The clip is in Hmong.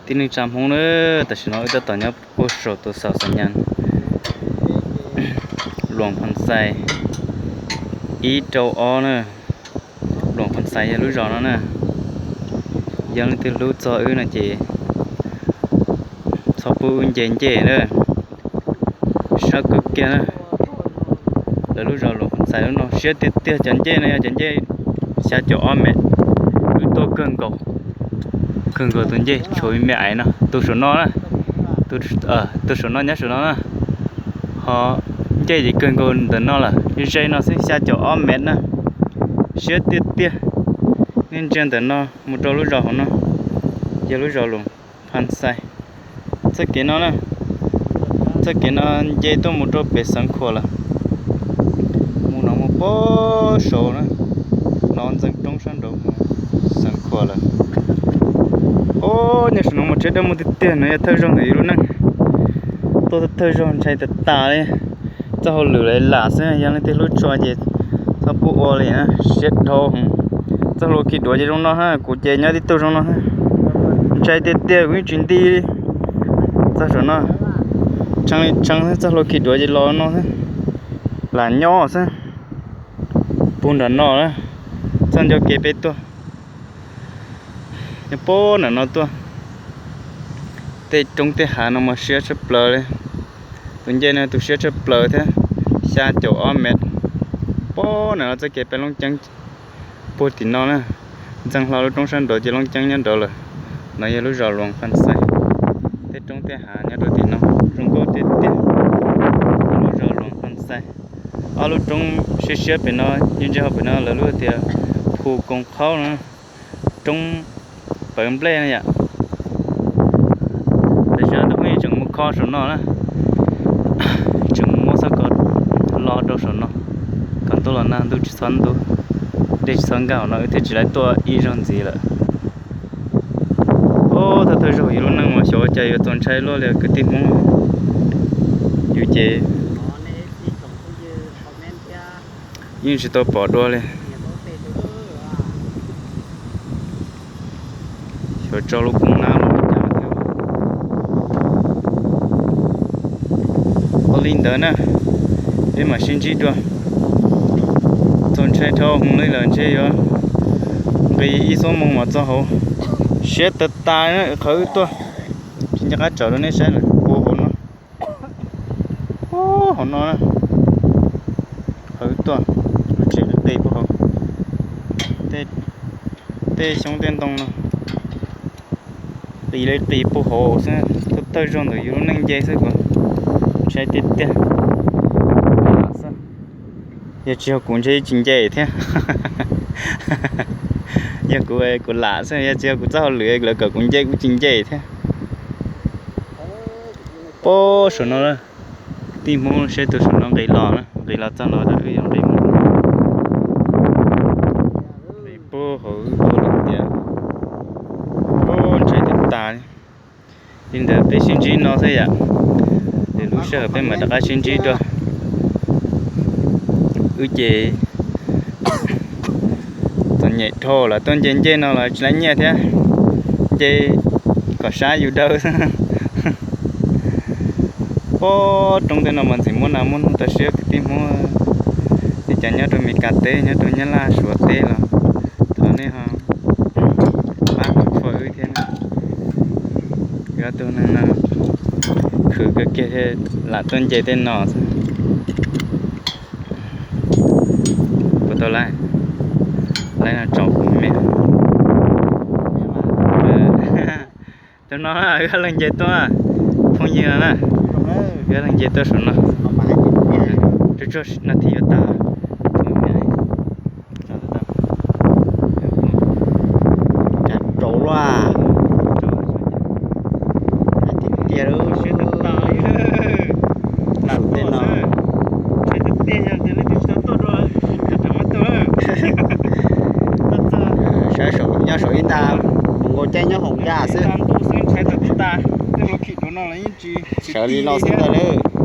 Tib neeg tsa Hmoob na, tam sim no wb tab tom nyob puag saum tus xaus xas nyas Luam Phas Xais ib rau ob na. Luam Phas Xais yog lub zos no na. Yog leej twg hlub txog wb no ces txhob pub wb nce ncej na. Sab kawg kiag na. Lawv lub zos Luam Phas Xais lub no siab tiag tiag, cov ncej no yog cov ncej xya caum ob mev, wb tuaj kawg nkaus, kawg nkaus tus ncej tshuav me me aiv no, tus saum no na, tus saum no nyob saum no na. Ho ncej ces kawg nkaus ntawm no lawm, ze no xwb xya caum ob mev na. Siab tiag tiag. Nej ntsia ntawm no mus rau lub zos hauv no, yog lub zos Luam Phas Xais. Txoj kev no na, txoj kev no nce tuaj mus rau pem Xeev Khuam lawm. Mus no mus puag saud na, no ntxeev roob sab nraud mus Xeev Khuam lawm. Ob, nyob saum no mas tsheb dawb muag tiag tiag, no yog thawj zaug ntawm yus lub neej. Tuaj thawj zaug ntshai tas tas li. Txoj hauj lwm lam xwb, yog leej twg hlub tshua ces txhob pub ua li na, siab dhau. Txoj hlua khi duav ces zoo no ha, kuv ces nyob tib tug zoo no ha. Ntshai tiag tiag, kuv yeej tsis nti li. Txog saum no, tshee li tshee xwb, txoj hlua khi duav ces los no xwb, lam nyob xwb. Puag nram no na, txoj ncauj kev peb tuaj, nyob puag nram no tuaj. Tej roob tej hav no mas siab tshaj plaws li. Tus ncej no tus siab tshaj plaws thiab, xya caum ob mev. Puag nram no txoj kev peb Looj Ceeb puag tim no na, ntxeev hlo lub roob sab nraud ces Looj Ceeb nyob nraud lawm. No yog lub zos Luam Phas Xais. Tej roob tej hav nyob rau tim no zoo nkauj tiag tiag. Lub zos Luam Phas Xais. Ob lub roob siab siab pem no, yeej ntsia hauv pem no lawv lub tias Phu Koos Qhaub no, roob pawv nplej no yom. Tam sim no tus phooj ywg tseem mus kho saum no na, tseem muab xab kom lo rau saum no, kom ntuj los nag ntuj tsis txhob ntub, dej tsis txhob nkag hauv no wb thiaj tsis tau tuaj ib zaug ntxiv lawm. Ub, thawj thawj zaug yus lub neej mas xyov ua cas yuav txaus ntshai luaj li kwv tij Hmoob. Yus ces yeej tsis tau pom dua li. Xyov tso lub koob nab los cas thiab. Ua li ntawd na, peb mam sib ntsib dua. Txaus ntshai dhau hwv li lawm, ntshe yuav nqis ib xuab moos mam txog hauv. Siab tas tas qhov wb tuaj, tsis nco qab tsom rau nej saib lawm, puag hauv no. Hauv no na, qhov wb tuaj, lub tsev qis puag hauv, tej xyoob tej ntoo no. Qis li qis puag hauv xwb, thawj thawj zaug ntawm yus lub neej nce xwb kuv ntshai tiag tiag. Yog tsis yog kuv ntshe tsis nce thiab. Yog kuv, kuv lam xwb, yog tsis yog kuv txoj hauj lwm lawv kom kuv nce kuv tsis nce thiab. Puag saum no, tij Hmoob seb tus saum no nqis los na, nqis los txog no tab wb yuav nqis mus. Nqis puag hauv ua lub tiaj, ntshai tag tas li. Li ntawd peb sib ntsib no xwb yom, lwm lub sij hawm peb mam rov qab sib ntsib dua. Wb ces txom nyem dhau lawm, tuaj nce ncej no los tsis laib nyiaj thiab, nce kom sab yus daw xwb. Pob roob tej no mas ntxim muaj nas muaj noog tau siab kwv tij Hmoob. Nej cov nyob rau Mes Kas teb, nyob rau Nyab Laj Suav teb los thov nej ho pab tshua wb thiab na. Yog tus neeg no khwv kawg kiag thiaj lam tuaj nce tej no xwb. Puas tau lawm? Lawv no tsom kuv me. Tus no wb leeg nce tuaj, phooj ywg no na, wb leeg nce tuaj saum no. Tsuag tsuag nas this yuav tag. Cas rau luaj. Hais tiag tiag lub siab tas tas li. Lam tej no. Saib saum, nyob saum ib ntag, mus nkaus caij nyob hoom ncaj xwb. Sawv li no xwb ntag lawm.